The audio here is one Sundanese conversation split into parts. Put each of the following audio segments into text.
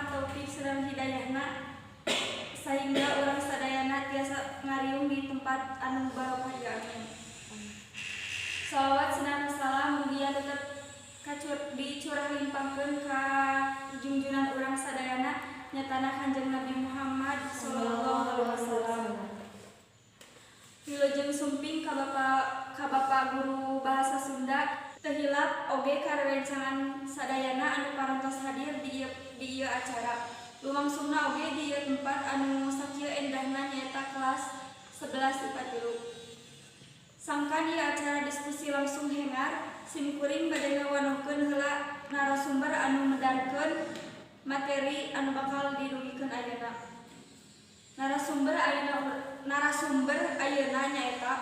rahmat, taufik sareng hidayahna sehingga urang sadayana tiasa ngariung di tempat anu barokah ya, amin. Salawat sareng salam mugia tetep kacur dicurah limpahkeun ka junjunan urang sadayana, nyatana Kanjeng Nabi Muhammad sallallahu alaihi wasallam. Wilujeng sumping ka Bapak Guru Bahasa Sunda, teu hilap oge ka rerencangan sadayana anu parantos hadir di ieu acara. Lumangsungna oge di ieu tempat anu sakieu endahna, nyaeta kelas 11 IPA 3. Sangkan ieu acara diskusi langsung hengar, sim kuring bade ngawanohkeun heula narasumber anu medarkeun materi anu bakal didugikeun ayeuna. Narasumber ayeuna nyaeta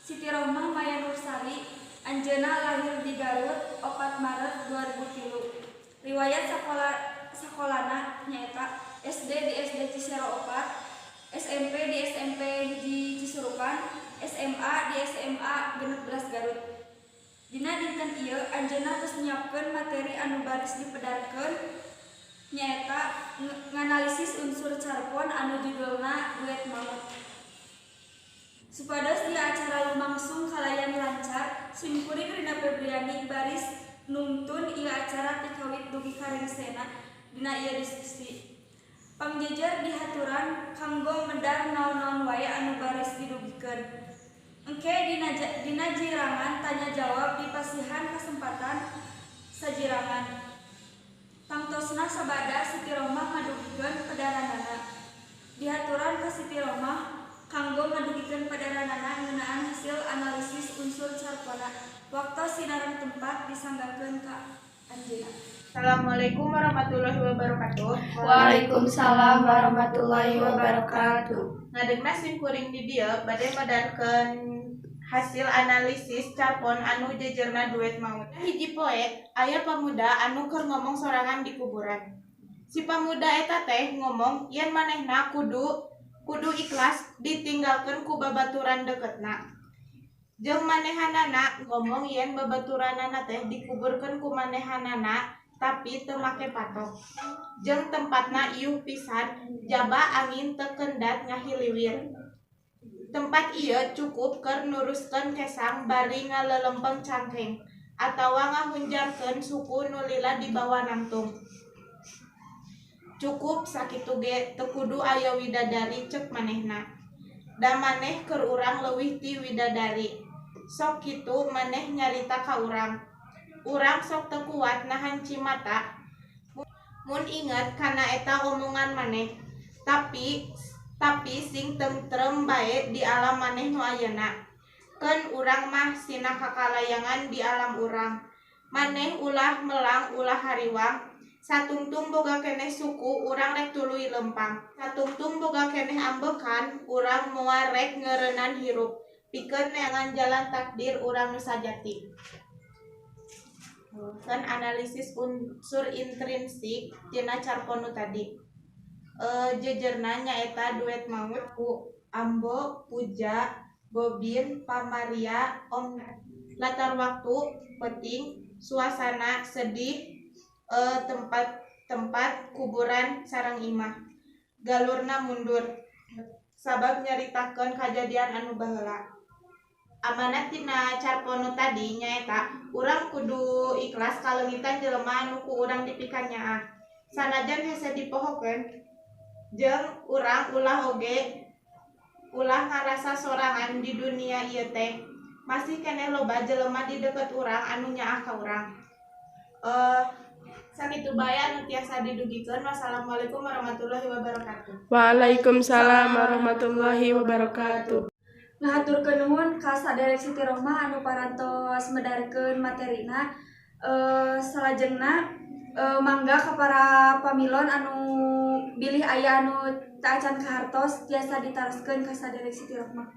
Siti Rohmah Maya Nursari. Anjeunna lahir di Garut 4 Maret 2003. Riwayat sakolana nyaeta SD di SD Cisero 4, SMP di SMP 1 Cisurupan, SMA di SMA 16 Garut. Dina dinten ieu anjeunna tos nyiapkeun materi anu baris dipedarkeun, nyaeta nganalisis unsur carpon anu judulna Duet Maut. Supados ieu acara lumangsung kalayan lancar, sim kuring Rina Febriani baris nungtun ieu acara ti kawit dugi ka rengsena dina ieu diskusi. Pangjejer dihaturan kanggo medar naon-naon wae anu baris didugikeun. Engke dina jirangan tanya jawab dipasihan kasempatan sajirangan. Tangtosna sabada Siti Rohmah ngadugikeun pedaranana. Dihaturan ka Siti Rohmah kanggo ngadugikeun pedaranana ngeunaan hasil analisis unsur carponna. Waktos sinareng tempat disanggakeun ka anjeunna. Assalamualaikum warahmatullahi wabarakatuh. Waalaikumsalam warahmatullahi wabarakatuh. Ngadegna sim kuring di dieu bade medarkeun hasil analisis carpon anu jejerna Duet Maut. Hiji poe aya pamuda anu keur ngomong sorangan di kuburan. Si pamuda eta teh ngomong yen manehna kudu kudu ikhlas ditinggalkeun ku babaturan deketna. Jeung manehanana ngomong yen babaturanana teh dikuburkeun ku manehanana tapi teu make patok. Jeung tempatna iuh pisan, jaba angin teu kendat ngahiliwir. Tempat ieu cukup keur nuruskeun kesang bari ngalelempeng cangkeng atawa ngahunjarkeun suku nu lila dibawa nangtung. Cukup sakitu ge, teu kudu aya widadari, ceuk manehna. Da maneh keur urang leuwih ti widadari. Sok kitu maneh nyarita ka urang. Urang sok teu kuat nahan cimata mun inget kana eta omongan maneh. Tapi sing tentrem bae di alam maneh nu ayeuna. Keun urang mah sina kakalayangan di alam urang. Maneh ulah melang, ulah hariwang. Satungtung boga keneh suku, urang rek tuluy lempang. Satungtung boga keneh ambekan, urang moal rek ngeureunnan hirup pikeun neangan jalan takdir urang nu sajati. Kan analisis unsur intrinsik tina carpon nu tadi. Jejerna nyaeta Duet Maut ku Ambo, Puja, Bobin, Pamaria, Om. Latar waktu penting, suasana sedih, tempat tempat kuburan sareng imah. Galurna mundur sabab nyaritakeun kajadian anu baheula. Amanat tina carpon nu tadi nyaeta urang kudu ikhlas kaleungitan jelema anu ku urang dipikanyaah, sanajan hese dipohokeun. Jeung urang ulah oge ulah ngarasa sorangan di dunia ieu teh, masih keneh loba jelema di deket urang anu nyaah ka urang. Sakitu bae anu tiasa didugikeun. Wassalamualaikum warahmatullahi wabarakatuh. Waalaikumsalam warahmatullahi wabarakatuh. Ngahaturkeun nuhun ka saderek Siti Rohmah anu parantos medarkeun materina. Salajengna, mangga ka para pamilon anu bilih aya anu teu acan kahartos tiasa ditaroskeun ka saderek Siti Rohmah.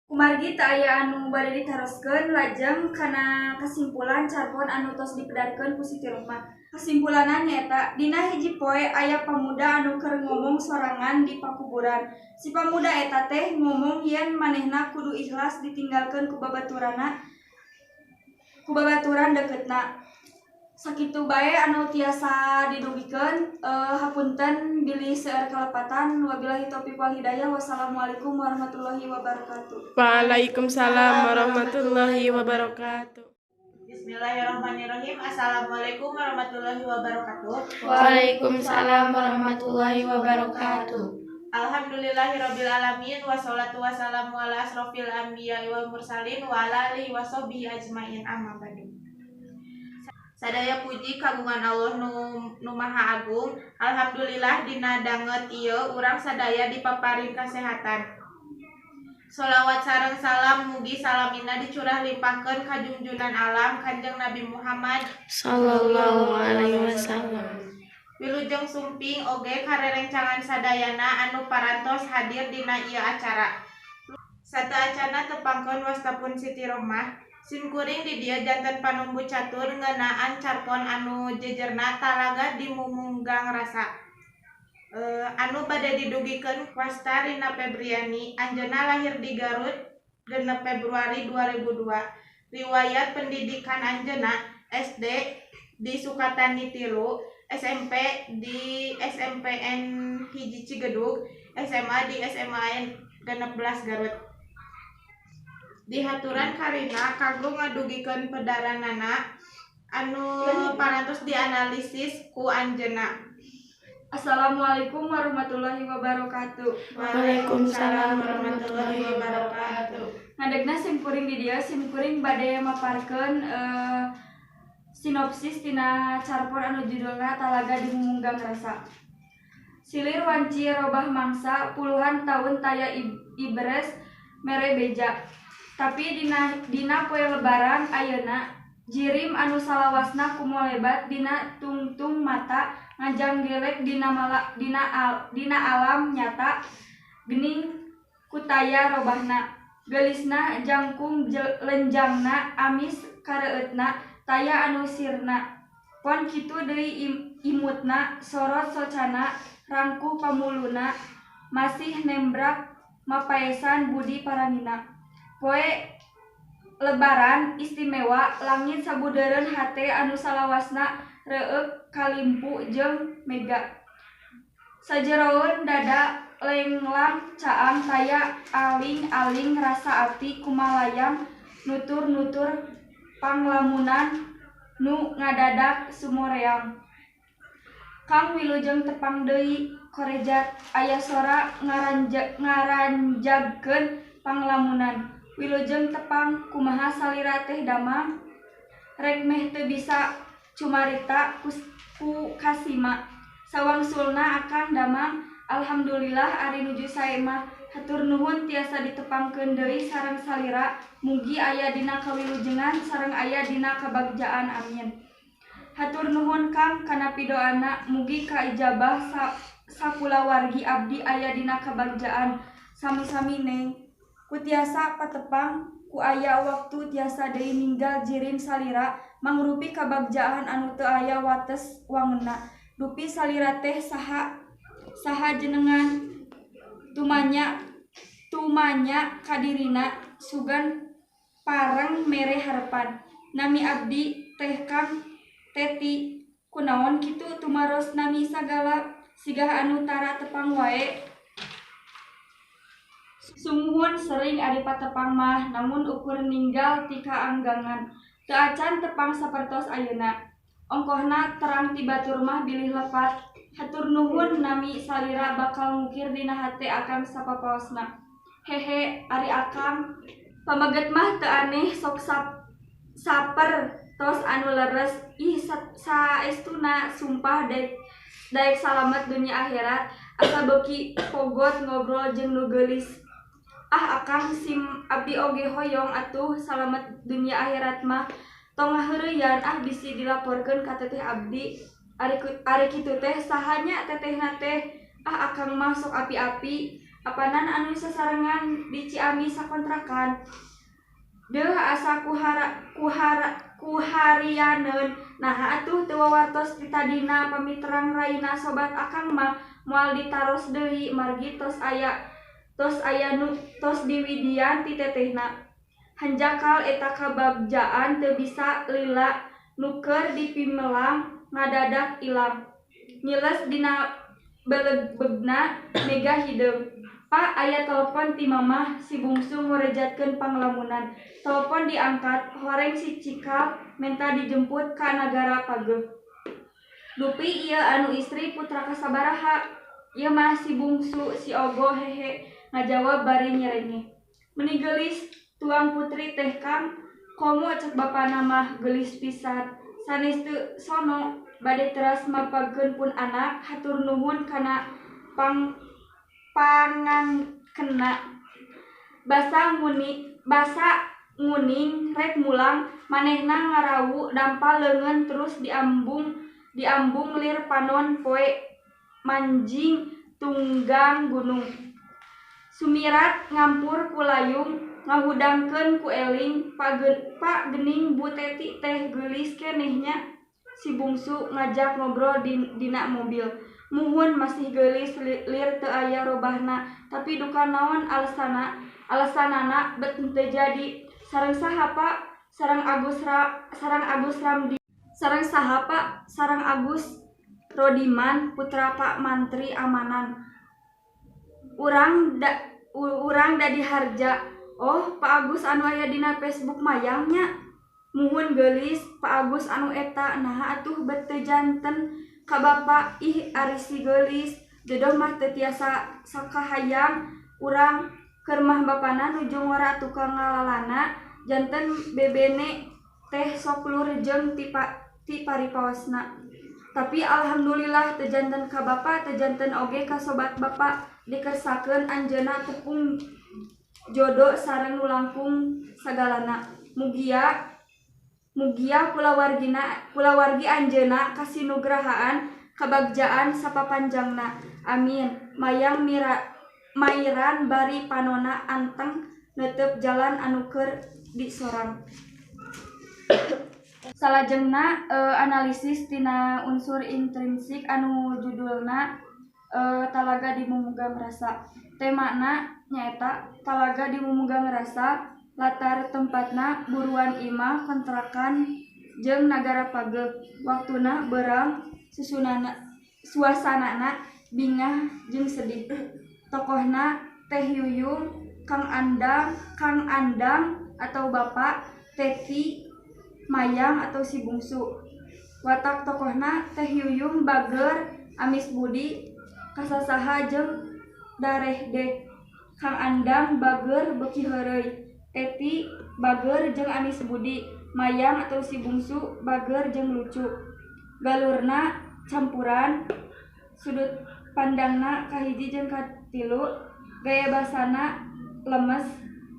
Kumargi teu aya anu bade ditaroskeun, lajeng kana kesimpulan carpon anu tos dipedarkeun ku Siti Rohmah. Kesimpulanna nyaeta dina hiji poe aya pamuda anu keur ngomong sorangan di pakuburan. Si pamuda eta teh ngomong yen manehna kudu ikhlas ditinggalkeun ku babaturan deketna. Sakitu bae anu tiasa didugikeun, hapunten bilih seueur kalepatan. Wabillahi taufiq wal hidayah. Wassalamualaikum warahmatullahi wabarakatuh. Waalaikumsalam warahmatullahi wabarakatuh. Bismillahirrahmanirrahim. Assalamualaikum warahmatullahi wabarakatuh. Waalaikumsalam warahmatullahi wabarakatuh. Alhamdulillahirabbil alamin, wassalatu wassalamu ala asrofil anbiya wal mursalin wa ala alihi washabbihi ajmain, amma ba'du. Sadaya puji kagungan Allah nu Maha Agung. Alhamdulillah, dina danget ieu urang sadaya dipaparin kesehatan. Solawat sareng salam mugi salamina dicurah limpahkeun ka junjunan alam, Kanjeng Nabi Muhammad Sallallahu alaihi wasallam. Wilujeng sumping oge karerencangan sadayana anu parantos hadir dina ieu acara. Sateuacanna tepangkeun, wasta pun Siti Rohmah. Sim kuring di dieu janten panumbu catur ngeunaan carpon anu jejerna Talaga Dimumunggang Rasa. Anu bade didugikeun wasta Rina Febriani. Anjeunna lahir di Garut 6 Februari 2002. Riwayat pendidikan anjeunna SD di Sukatani 3, SMP di SMPN 1 Cigedug, SMA di SMAN 16 Garut. Dihaturan ka Rina kanggo ngadugikeun pedaranana anu parantos dianalisis ku anjeunna. Assalamualaikum warahmatullahi wabarakatuh. Waalaikumsalam warahmatullahi wabarakatuh. Ngadegna simkuring di dieu, simkuring bade maparkeun sinopsis tina carpon anu judulna Talaga Dimumunggang Rasa. Silir wanci robah mangsa, puluhan tahun taya iberes mere beja. Tapi dina poe Lebaran ayeuna, jirim anu salawasna kumolebat dina tungtung mata, ngajanggelek dina alam nyata, gening kutaya robahna. Gelisna jangkung lenjangna, amis kareueutna, taya anu sirna. Pon kitu deui imutna, sorot socana, rangkuh pamuluna, masih nembrak mapaesan budi paranina. Poe Lebaran istimewa, langit sabudeureun hate anu salawasna reueuk kalimpu jeung mega. Sajeroeun dada lenglang caang, taya aling-aling rasa ati kumalayang nutur-nutur panglamunan nu ngadadak sumoreang. Kang, wilujeng tepang deui. Korejat, aya sora ngaranjagkeun panglamunan. Wilujeng tepang, kumaha salira teh, damang? Rek meh teu bisa cumarita ku kasima. Sawangsulna akang damang? Alhamdulillah, ari nuju sae mah. Hatur nuhun tiasa ditepangkeun deui sareng salira. Mugi aya dina kawilujengan sareng aya dina kabagjaan, amin. Hatur nuhun, Kang, kana pidoana, mugi kaijabah, sakulawargi abdi aya dina kabagjaan. Sami-sami, Neng. Ku tiasa patepang, ku aya waktu tiasa deui ninggal jirim salira, mangrupi kabagjaan anu teu aya wates wangenna. Dupi salira teh saha? Saha jenengan? Tumanya kadirina sugan pareng mere harepan. Nami abdi teh Kang Teti. Kunaon kitu tumaros nami sagala, sigah anu tara tepang wae? Sumuhun, sering ari patepang mah, namun ukur ninggal ti kaanggangan. Teu acan tepang sapertos ayeuna. Ongkohna terang ti batur mah bilih lepat. Hatur nuhun, nami salira bakal ngukir dina hate akang sapapaosna. Hehe, ari akang pameget mah teu aneh, sok saper tos anu leres. Ih, saestuna, sumpah daek daek salamet dunia akhirat asa beuki pogot ngobrol jeung nu geulis. Ah, akang, sim abdi oge hoyong atuh salamet dunia akhirat mah. Tong ngaheureyan ah, bisi dilaporkeun ka teteh abdi. Ari kitu teh saha nya tetehna teh? Ah, akang mah sok api-api, apanan anu sasarengan di Ciamis sakontrakan. Deuh, asa kuharianeun. Naha atuh teu wawartos ti tadina? Pami terang raina sobat akang mah moal ditaros deui, margi tos aya nu tos diwidian ti tetehna. Hanjakal eta kabagjaan teu bisa lila. Nu keur dipimelang ngadadak ilang. Nyiles dina belegbegna mega hideung. Pa, aya telepon ti mamah, si bungsu ngurejatkeun panglamunan. Telepon diangkat, horeng si cikal menta dijemput ka Nagara Pageuh. Dupi ieu anu istri putra kasabaraha? Ieu mah si bungsu, si ogo hehe ngajawab bari nyerengeh. Meni geulis tuang putri teh Kang, komo cek bapana mah geulis pisan. Sanes teu sono bade teras mapagkeun pun anak, hatur nuhun kana pangangkenna. Basa nguning rek mulang, manehna ngarawu dampal leungeun terus diambung lir panon poe manjing tunggang gunung. Sumirat ngampur ku layung ngahudangkeun ku eling, pa geuning Bu Teti teh geulis keneh nya. Si bungsu ngajak ngobrol dina mobil. Muhun masih geulis lir teu aya robahna, tapi duka naon alasanana bet teu jadi. Sareng saha Pa? Sareng Agus Ramdi. Sareng saha Pa? Sareng Agus Rodiman putra Pak Mantri Amanan. Urang Dadiharja. Oh, Pak Agus anu aya dina Facebook Mayang nya. Muhun geulis Pak Agus anu eta, naha atuh bet teu janten ka bapa. Ih ari si geulis, jodoh mah teu tiasa sakahayang urang. Keur mah bapana nuju ngora tukang ngalalana, janten bebene teh sok lur jeung ti paripaosna. Tapi alhamdulillah teu janten ka bapa, teu janten oge ka sobat bapa, dikersakeun anjeunna tepung jodo sareng nu langkung sagalana. Mugia kulawargi anjeunna kasinugrahaan kabagjaan sapapanjangna. Amin. Mayang mairan bari panona anteng neuteup jalan anu keur disorang. Salajengna analisis tina unsur intrinsik anu judulna Talaga di Mumugang Rasa. Temana nyaeta Talaga di Mumugang Rasa, latar tempatna buruan imah kontrakan jeung Nagara Pageuh, waktuna beurang, suasanana bingah jeung sedih. Tokohna Teh Yuyung, Kang Andang atau Bapak, Teti, Mayang atau si bungsu. Watak tokohna Teh Yuyung bager, amis budi, kasasaha jeung darehdeh. Kang Andang bager beuki heureuy, Teti bager jeung amis budi, Mayang atau si bungsu bager jeung lucu. Galurna campuran, sudut pandangna kahiji jeung katilu, gaya basana lemes,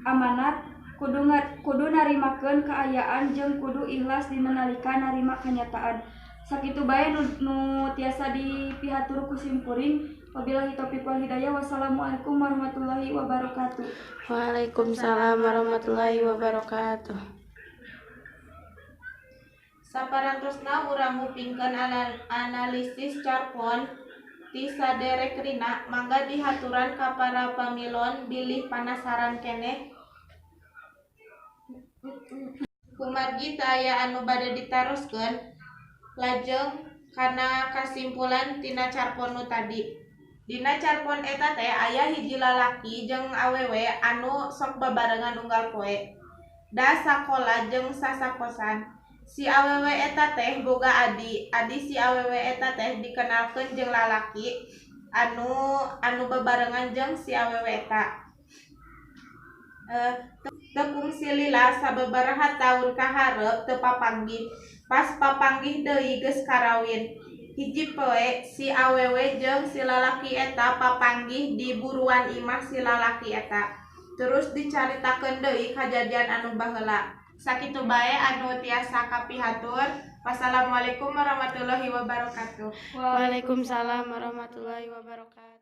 amanat, kudu narimakeun kaayaan jeung kudu ikhlas dina nalika narima kanyataan. Sakitu bae nu tiasa dipihatur ku simkuring. Wabillahi taufiq wal hidayah. Wassalamualaikum warahmatullahi wabarakatuh. Waalaikumsalam warahmatullahi wabarakatuh. Saparantosna urang ngupingkeun analisis carpon ti saderek Rina, mangga dihaturan ka para pamilon bilih panasaran keneh. Kumargi teu aya anu bade ditaroskeun, lajeng kana kasimpulan tina carpon nu tadi. Dina carpon eta teh aya hiji lalaki jeung awewe anu sok babarengan unggal poe. Da sakola jeung sasakosan. Si awewe eta teh boga adi, adi si awewe eta teh dikenalkeun jeung lalaki anu babarengan jeung si awewe eta. Teu kungsi lila sababaraha taun kaharep teu papanggih. Pas papanggih deui geus karawin. Hiji poe si awewe jeung si lalaki eta papanggih di buruan imah si lalaki eta. Terus dicaritakeun deui kajadian anu baheula. Sakitu bae anu tiasa kapihatur. Wassalamualaikum warahmatullahi wabarakatuh. Waalaikumsalam warahmatullahi wabarakatuh.